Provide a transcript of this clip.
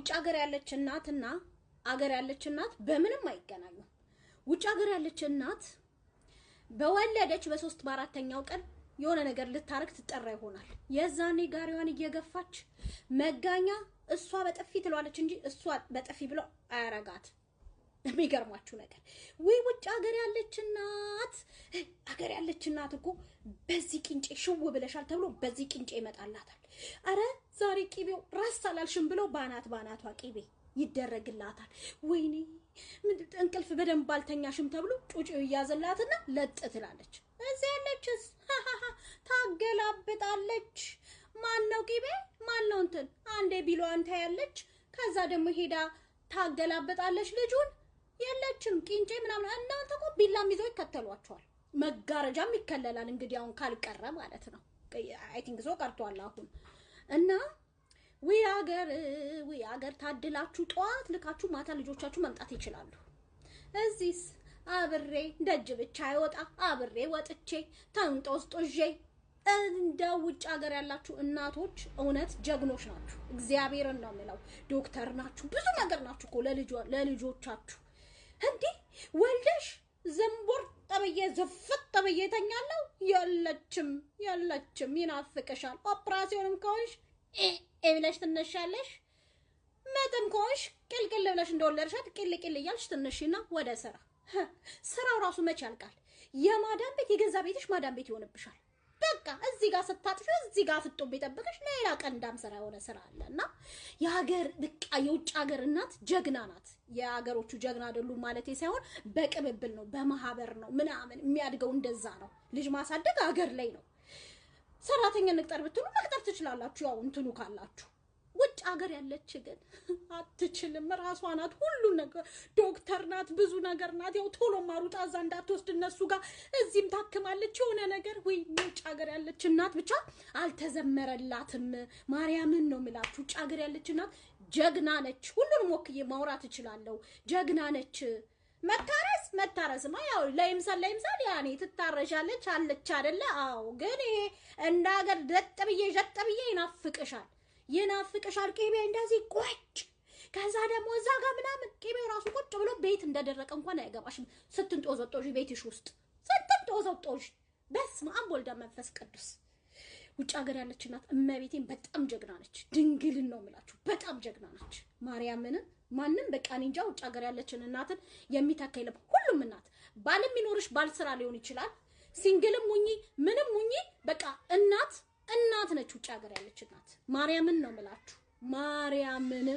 ውጭ ሀገር ያለች እናትና አገር ያለች እናት በምንም አይገናኙም። ውጭ ሀገር ያለች እናት በወለደች በሶስት በአራተኛው ቀን የሆነ ነገር ልታረግ ትጠራ ይሆናል። የዛኔ ጋሪዋን እየገፋች መጋኛ እሷ በጥፊ ትለዋለች እንጂ እሷ በጥፊ ብሎ አያረጋት። የሚገርማችሁ ነገር ወይ ውጭ ሀገር ያለች እናት፣ ሀገር ያለች እናት እኮ በዚህ ቅንጬ ሽው ብለሻል ተብሎ በዚህ ቅንጬ ይመጣላታል። አረ ዛሬ ቂቤው ራስ አላልሽም ብሎ ባናት ባናቷ ቂቤ ይደረግላታል። ወይኔ እንቅልፍ በደንብ አልተኛሽም ተብሎ ጩጬው ይያዝላትና ለጥ ትላለች። እዚህ ያለችስ ታገላብጣለች። ማን ነው ቂቤ ማን ነው እንትን? አንዴ ቢሏን ታያለች። ከዛ ደግሞ ሄዳ ታገላብጣለች ልጁን። የለችም ቂንጬ ምናምን። እናንተ እኮ ቢላም ይዘው ይከተሏቸዋል። መጋረጃም ይከለላል። እንግዲህ አሁን ካልቀረ ማለት ነው። I think so ቀርቷል አሁን። እና ውይ ሀገር፣ ውይ ሀገር፣ ታድላችሁ። ጠዋት ልካችሁ ማታ ልጆቻችሁ መምጣት ይችላሉ። እዚህስ አብሬ ደጅ ብቻ አይወጣ፣ አብሬ ወጥቼ ተንጦስጦዤ። እንደ ውጭ ሀገር ያላችሁ እናቶች እውነት ጀግኖች ናችሁ። እግዚአብሔርን ነው የምለው። ዶክተር ናችሁ፣ ብዙ ነገር ናችሁ እኮ ለልጆቻችሁ። እንዲህ ወልደሽ ዘንቦር ጠብዬ ዝፍጥ ጠብዬ ተኛለሁ። የለችም፣ የለችም፣ ይናፍቅሻል። ኦፕራሲዮንም ከሆንሽ እ ብለሽ ትነሻለሽ። መጥም ከሆንሽ ቅልቅል ብለሽ እንደወለድሻት ቅል ቅል እያልሽ ትነሺና ወደ ስራ። ስራው ራሱ መች ያልቃል? የማዳም ቤት የገዛ ቤትሽ ማዳም ቤት ይሆንብሻል። በቃ እዚህ ጋር ስታጥፊው እዚህ ጋር ፍጦ ቢጠብቅሽ ሌላ ቀንዳም ስራ የሆነ ስራ አለ። እና የሀገር በቃ የውጭ ሀገር እናት ጀግና ናት። የሀገሮቹ ጀግና አይደሉም ማለት ሳይሆን በቅብብል ነው፣ በማህበር ነው ምናምን የሚያድገው፣ እንደዛ ነው። ልጅ ማሳደግ ሀገር ላይ ነው። ሰራተኛ እንቅጠር ብትሉ መቅጠር ትችላላችሁ፣ ያው እንትኑ ካላችሁ። ውጭ ሀገር ያለች ግን አትችልም። ራሷ ናት ሁሉን ነገር፣ ዶክተር ናት፣ ብዙ ነገር ናት። ያው ቶሎ ማሩጣ እዛ እንዳትወስድ እነሱ ጋር እዚህም ታክማለች የሆነ ነገር። ወይ ውጭ ሀገር ያለች እናት ብቻ አልተዘመረላትም። ማርያምን ነው የምላችሁ። ውጭ ሀገር ያለች እናት ጀግና ነች። ሁሉንም ወክዬ ማውራት እችላለሁ። ጀግና ነች። መታረስ መታረስማ ያው ለይምሰል ለይምሰል ያኔ ትታረሻለች አለች አይደለ? አዎ። ግን ይሄ እንደ ሀገር ደጥ ብዬ ዠጥ ብዬ ይናፍቅሻል፣ ይናፍቅሻል። ቅቤ እንደዚህ ቁጭ፣ ከዛ ደግሞ እዛ ጋር ምናምን ቅቤው ራሱ ቁጭ ብሎ ቤት እንደደረቀ እንኳን አይገባሽም። ስትንጦዘጦዥ ቤትሽ ውስጥ ስትንጦዘጦዥ፣ በስመ አብ ወልደ መንፈስ ቅዱስ። ውጭ ሀገር ያለች እናት እመቤቴን በጣም ጀግና ነች። ድንግልን ነው የምላችሁ፣ በጣም ጀግና ነች። ማርያምን ማንም በቃ እኔ እንጃ ውጭ ሀገር ያለችን እናትን የሚተካ የለም። ሁሉም እናት ባልም ይኖርሽ ባል ስራ ሊሆን ይችላል። Single ም ሁኚ ምንም ሁኚ በቃ እናት እናት ነች። ውጭ ሀገር ያለች እናት ማርያምን ነው የምላችሁ፣ ማርያምን።